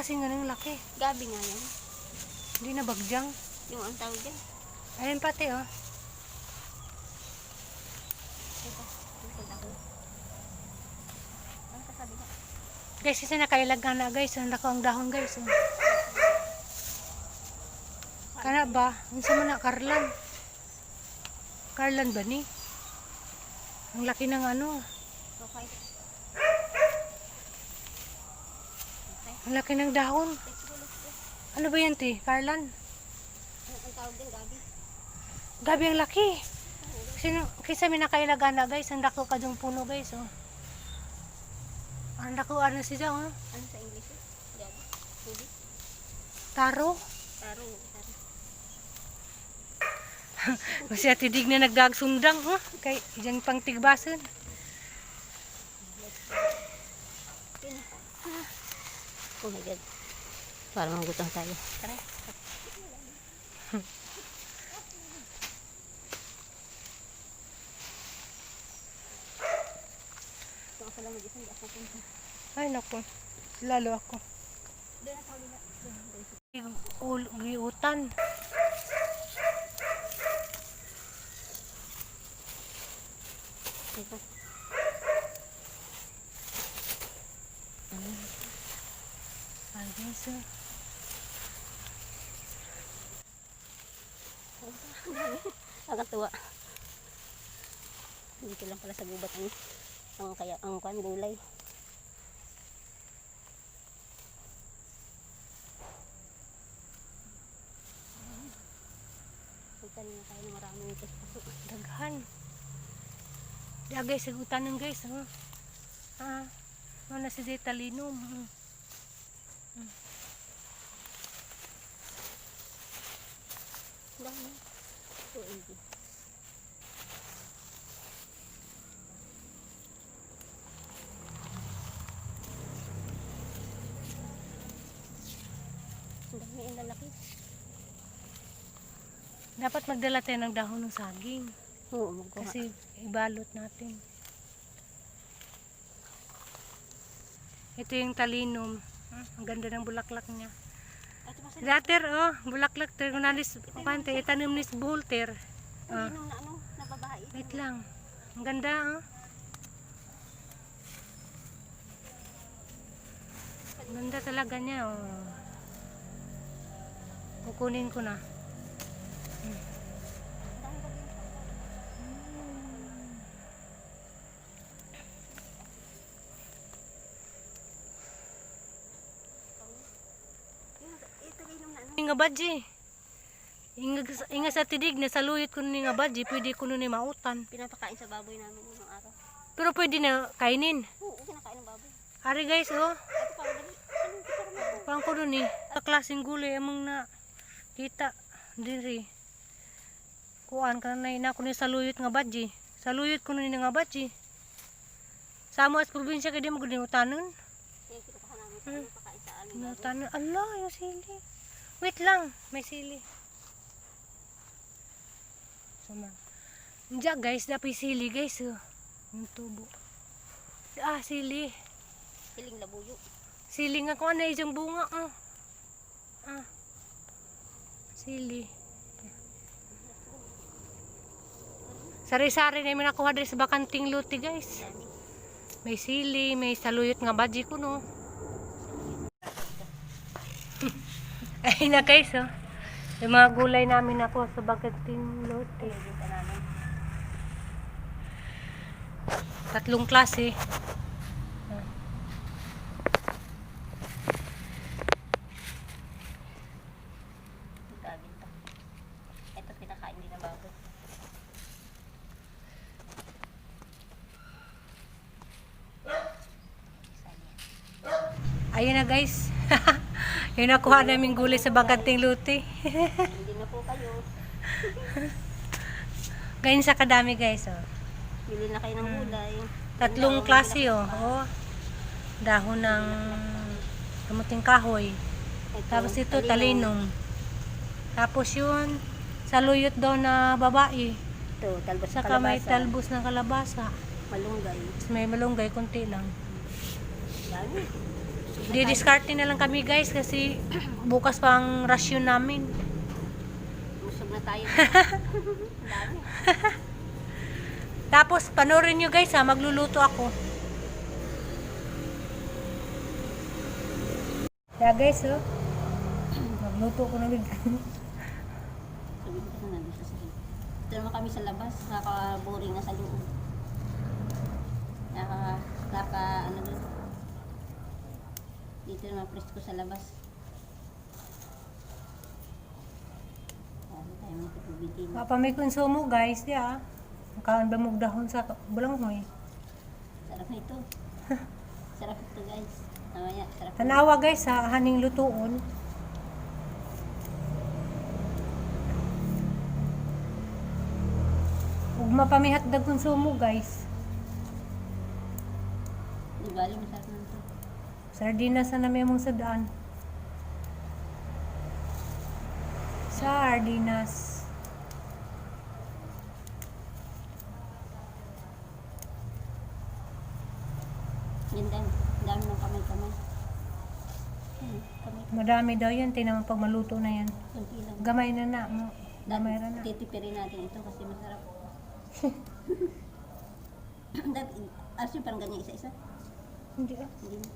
Klase nga ng laki? Gabi nga yan. Hindi na bagyang. Yung ang tawag dyan. Ayun pati oh. Ito. Ito dako. Ano sasabi ko? Guys, kasi nakailag na guys. Ang lako ang dahon guys. Oh. Kana ba? Unsa man na Karlan? Karlan ba ni? Ang laki ng ano. Okay. Ang laki ng dahon. Let's go, let's go. Ano ba yan, te? Karlan? Ano ang tawag dyan, gabi? Gabi ang laki. Sino, kaysa may nakailaga na guys, ang dako ka yung puno guys, oh. Ang dako ano siya, oh. Ano sa English eh? Gabi? Gabi? Taro. Taro. Taro. Kasi ati dig na nagdagsundang, oh. Kay diyan pang tigbasan. Yun. Oh my God. Parang magutom tayo. Tara. Kung ako lang mag-isa, hindi ako punta. Ay nako. Lalo ako. Doon sa kabila. Doon, doon. Giutan. Ito. Ay guys, oh. Nakakatuwa. Dito lang pala sa gubat ang kaya ang kwan gulay. Magtanim na tayo ng maraming ito. Daghan. Di ah, guys, utanan guys, oh. Ah, ano na si Talinom. Dami. 280. Ang dami, ang lalaki. Dapat magdala tayo ng dahon ng saging. Oo, magkuha. Kasi ibalot natin. Ito yung talinom. Ang ganda ng bulaklak niya. Ito pa sa Dater, oh, bulaklak. Ter, kunalis, kante, itanim nis buhol, ter. Ah, Ang na ano, na babae. wait lang. Ang ganda, oh. Ang ganda talaga niya, oh. Kukunin ko na. Ang dami pa din. Yung, ito rin yung ano. Nga badji. Inga, inga sa tidig na saluyot ko ni nga badji, pwede ko ni mautan. Pinapakain sa baboy namin nung araw. Pero pwede na kainin. Oo, kinakain ng baboy. Ari guys, oh. Ito pa, dali. Ano, ito pa rin. Pang ko dun eh. Klaseng gulay among na kita diri. Kuan ka na ina ko ni saluyot nga badji. Saluyot ko ni nga badji. Sa amo as probinsya kay di mo gud utanon. Yan, kinukuha namin sa ano, pakain sa aming baboy. Utanon. Allah, yung sili. Wait lang, may sili. Sama. Diya guys, dapat sili guys. Oh. Yung tubo. Ah, sili. Siling labuyo. Sili nga kung ano isang bunga. Ah. Ah. Sili. Sari-sari na yung nakuha diri sa bakanting luti guys. Dami. May sili, may saluyot nga baji ko no. Ay na guys oh. Yung mga gulay namin nakuha sa bakanting luti. Pinibenta namin. Tatlong klase. Ang dami nito. Ito, pinakain din ng baboy. Saan yan? Ayun na guys. Yung nakuha namin gulay sa bakanting luti. Hindi na po kayo. Ganyan sa kadami guys oh. Bili na kayo ng gulay. Tatlong Ganda, oh, klase oh. Oh. Dahon ng kamuting kahoy. Ito, Tapos ito talinom. Tapos yun, saluyot daw na babae. Ito, talbos ng Saka may kalabasa. talbos ng kalabasa. Malunggay. Tapos may malunggay, konti lang. Dami. Didiskarte na lang kami, guys, kasi bukas pa ang rasyon namin. Busog na tayo. Ang dami. Tapos panoorin nyo, guys, ha, magluluto ako. Kaya guys, oh. Magluto ko na bigla. Sabihin ko na nandun sa sahig. Ito naman kami sa labas. Nakaka-boring na sa loob. Ano dun. Dito naman presko sa labas. Dami tayo mga tutubitin. Mapa may konsumo, guys, di ah. Kaon ba mugdahon sa bulanghoy? Sarap na ito. Sarap ito, guys. Mamaya, sarap. Tanawa, guys, sa haning lutuon. Ug mapamihatdag konsumo, guys. Di ba, alam, masarap na ito. Sardinas na namin among sadaan. Sardinas. Ganda. Ang dami ng kamay-kamay. Kamay. Madami daw yan. Tingnan mo pag maluto na yan. Kunti lang. Gamay na na mo. Gamay ra na. Titipirin natin ito kasi masarap. Dapat, actually parang ganyan isa-isa. Hindi ah. Hindi na.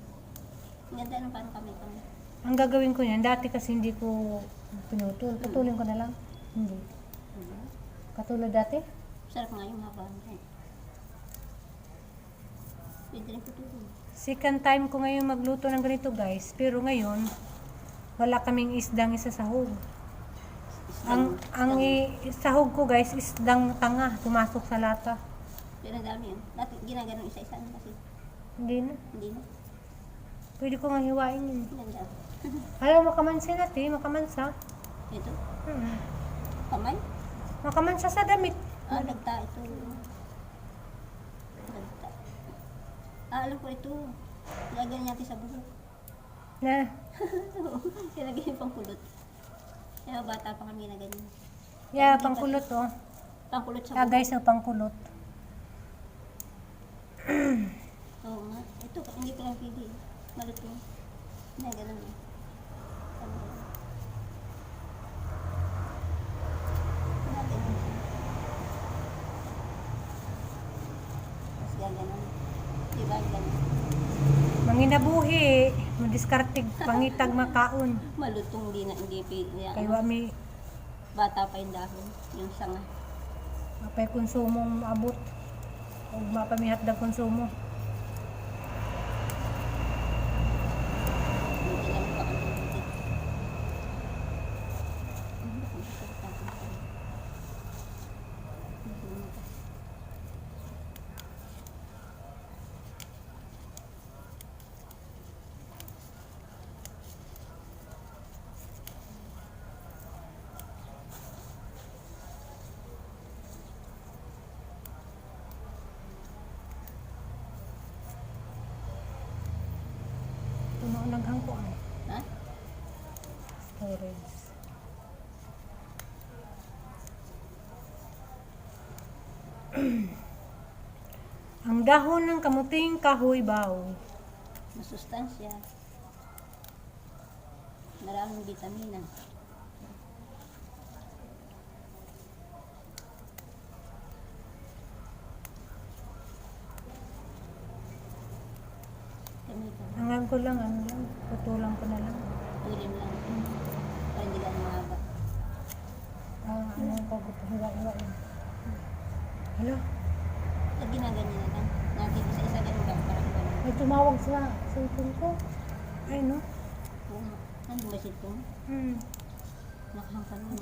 Ang ganda ng parang kamay-kamay. Ang gagawin ko niyan, dati kasi hindi ko pinutol. Putulin ko na lang. Hindi. Katulad dati. Sarap nga yung haba. Pwede rin putulin. Second time ko ngayon magluto ng ganito, guys. Pero ngayon, wala kaming isdang isasahog. Ang sahog ko, guys, isdang tanga. Pumasok sa lata. Pero ang dami yun. Dati ginaganon isa-isa na kasi. Hindi na. Hindi na. Pwede ko nga hiwain yun. Ang ganda. Alam, makamansa natin. Makamansa. Ito, Hmm. kamay. Makamansa sa damit. Ah, lagta ito. Lagta. Ah, alam ko ito. Lagyan natin sa buhok. Na, Ilagay yung pangkulot. Kaya bata pa kami na ganyan. yeah, pangkulot oh. Pangkulot sa Ah, buhok. guys, oh, pangkulot. Oo nga. Ito, hindi ko lang pili. Malutong. Na, ganun eh. Tama yun. Na, ganun siya. Tapos gaganon. Diba, ganun. Manginabuhi, madiskartig, pangitag makaon. Malutong di na, hindi pili. Kay wa mi Bata pa yung dahon. Yung sanga. mapay konsumong maabot. Ug mapamihatdag konsumo. Hindi lang pa kami buti. Puno naghang ko ang Ha? storage. Ang dahon ng kamuting kahoy baw. Masustansya. Maraming vitamina. Kami ka. Ang ko lang, ano lang, putulan ko na lang. Tulim lang. Para hindi lang mahaba. Ah, ano ko, hiwa-hiwa. Hala, Pag ginaganyan na lang. Natin isa-isa ganun ba? Parang ganun. may tumawag sa cellphone ko. Ay, no? Oo nga. Nandun ba siya? Hmm. Nakahangkan mo.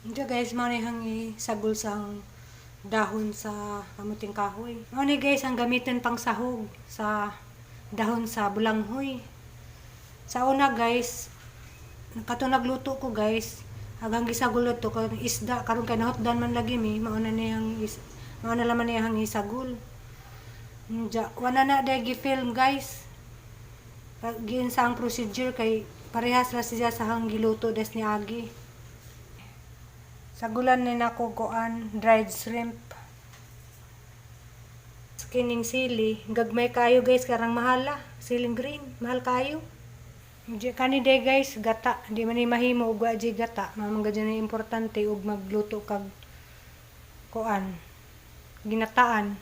Hindi guys, mao ni hang isagol sang dahon sa kamuting kahoy. Mao ni guys ang gamitin pang sahog sa dahon sa bulanghoy. Sa una guys, kato nagluto ko guys, hagang gisagol to kang isda karon kay nahotdan man lagi mi, mao na niyang mao na laman niyang isagol. Nja, wala na day gi-film guys. Giin sa ang procedure kay parehas ra siya sa hang giluto des ni Agi. Sagulan ni nako goan dried shrimp. Kining sili, gagmay kayo guys karang mahala. Siling green, mahal kayo. Di kani day guys, gata. Di man ni mahimo og wa di gata. Mao man gud ni importante og magluto kag kuan. Ginataan.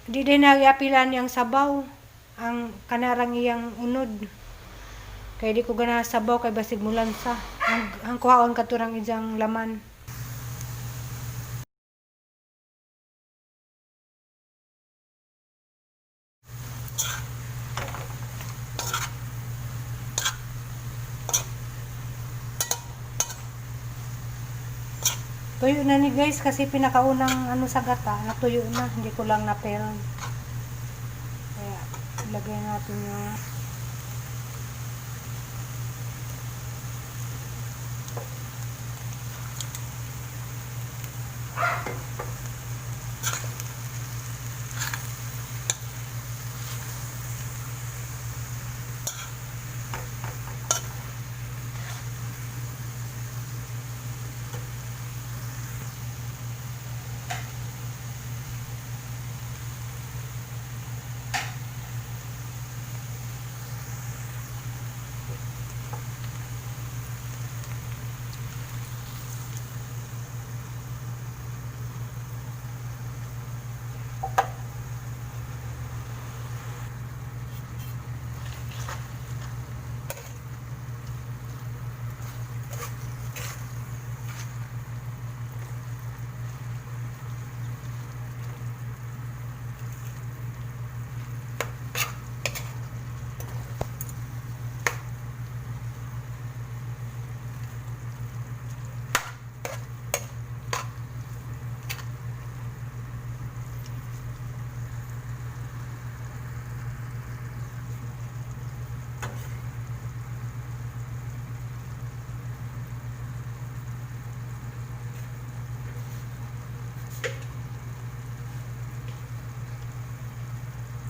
Di din nagiapilan niyang sabaw ang kanarang iyang unod. Kay di ko ganahan sabaw kay basig mulansa. Ang kuhaon katurang ijang laman. Tuyo na ni guys kasi pinakaunang ano sa gata, natuyo na, hindi ko lang na-film. Kaya ilagay natin yung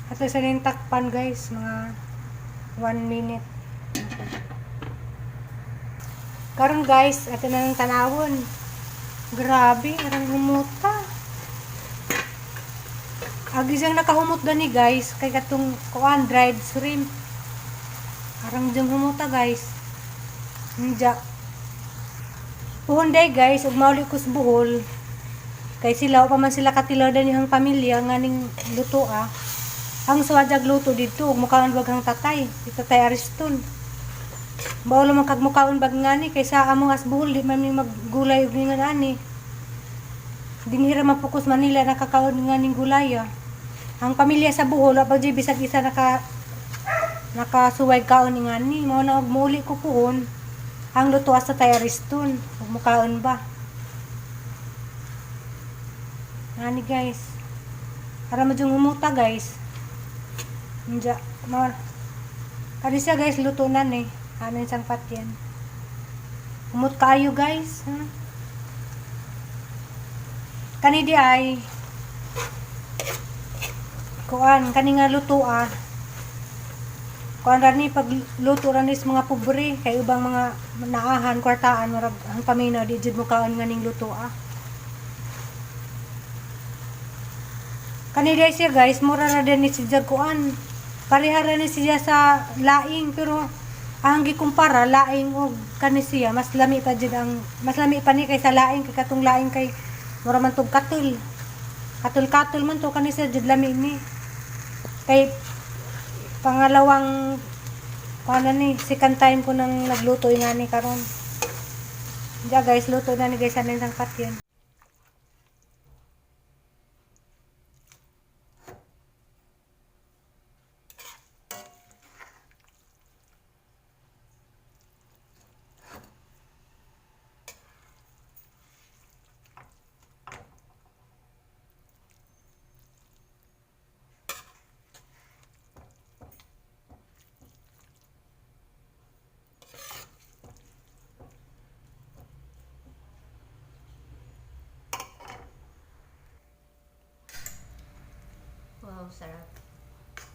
Ato sa ning takpan guys, mga 1 minute. Karon guys, ato na ng tanawon. Grabe, arang humuta. Agi siyang nakahumot gani guys, kay katong kuan dried shrimp. Arang diyang humuta guys. Nja. Puhon day guys, ug mauli ko sa Bohol. Kay sila pa man sila katilaw dinihang pamilya nga ning luto ah. Ang suwadyag luto dito, ug mukaon baghang tatay, si Tatay Ariston. Bawal man kag mukaon bag ngani kay sa among as Bohol di man mi maggulay og ningon ani. Dinhi ra man pukos Manila nakakaon nga ning gulay ah. Ang pamilya sa Bohol wa pa jud bisag isa nakasuway kaon ni ngani. Mao na og muuli ko puhon ang luto sa Tatay Ariston ug mukaon ba. Ngani guys. Para mo jung humuta guys. Nja, ma. Kani siya guys, luto na ni. Ano yung sangpat yan. Humot kaayo guys. Ha? Kani di ay kuan kani nga luto ah. Kuan ra ni pag luto ra ni sa mga pobre kay ubang mga naahan kwartaan murag ang paminaw di jud mo kaon nga ning luto ah. Kani di ay siya guys, mura ra din ni siya kuan. Pareha ra ni siya sa laing pero ang gikumpara laing og kani siya mas lami pa jud ang mas lami pa ni kaysa laing kay katong laing kay mura man tog katul. Katul-katul man to kani siya jud lami ni. Kay pangalawang kuan na ni second time ko nang nagluto nga ni karon. Ja guys, luto na ni guys sa nang sangkat yan. Wow, sarap.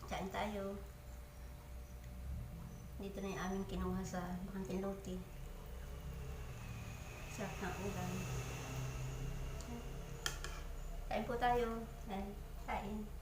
Kain tayo. Dito na yung aming kinuha sa Bakanting Lote. Sarap ng ulam. Kain po tayo. Ay, kain.